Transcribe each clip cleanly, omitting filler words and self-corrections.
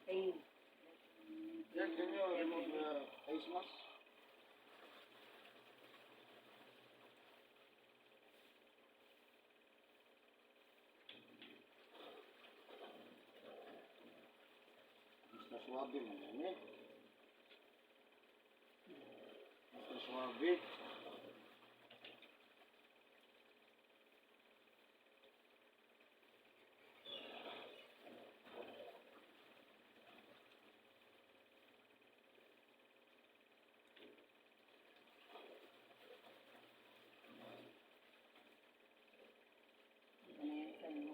Pain. Yeah, can you remove the face mask? Mr. Suave man yan eh. Mr. Suave. Ano yan sa mo?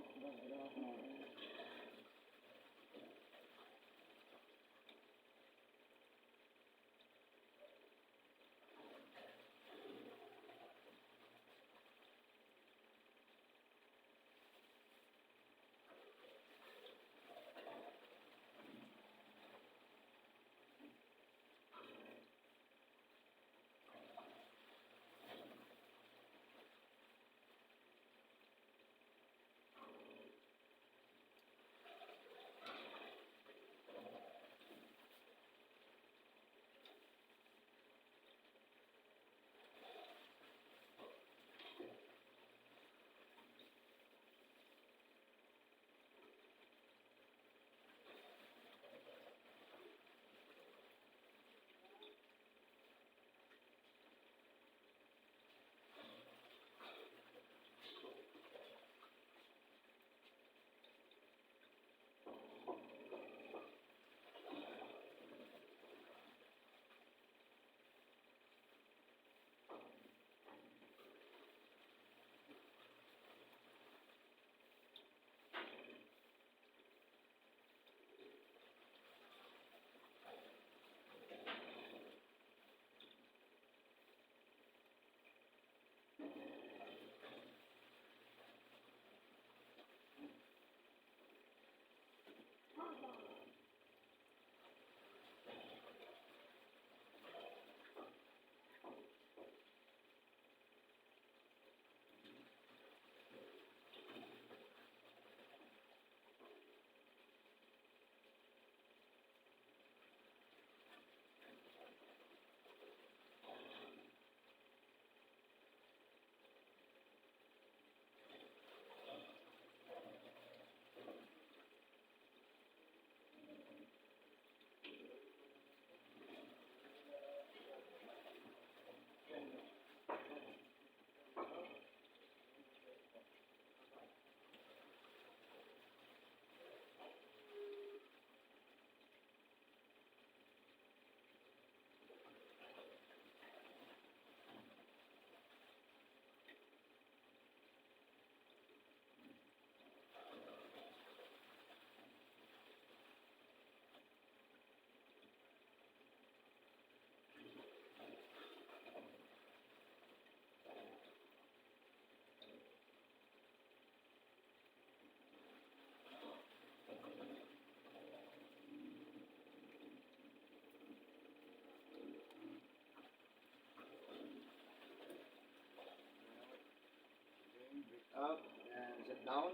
Okay, breathe up and sit down.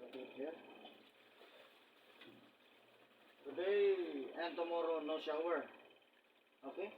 Rotate here. Today and tomorrow, no shower. Okay?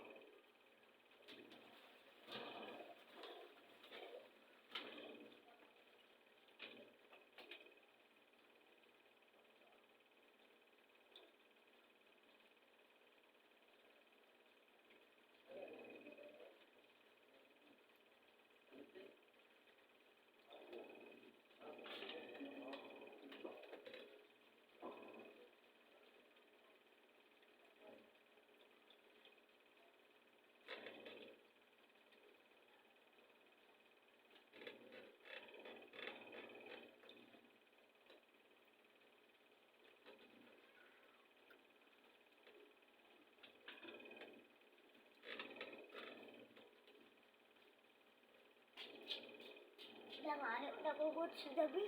Nangarap na kugot sa gabi.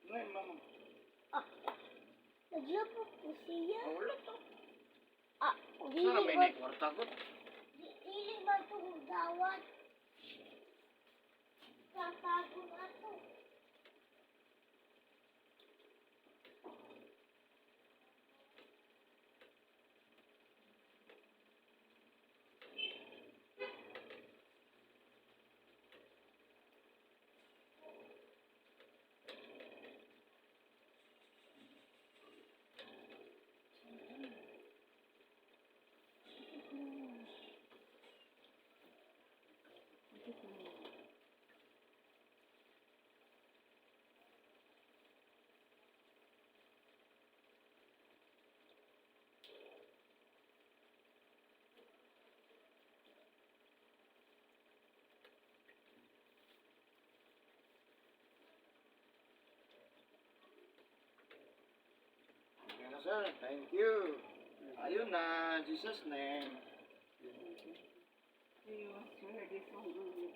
Ngayon, mama. Ah, naglabok po siya. Ah, wala to. Ah, dili Sana may ba, kwarta ko. dili ba itong gawat? Tatago na to. na, sir. Thank you. Ayun na, Jesus name. Ayun, sir, this one.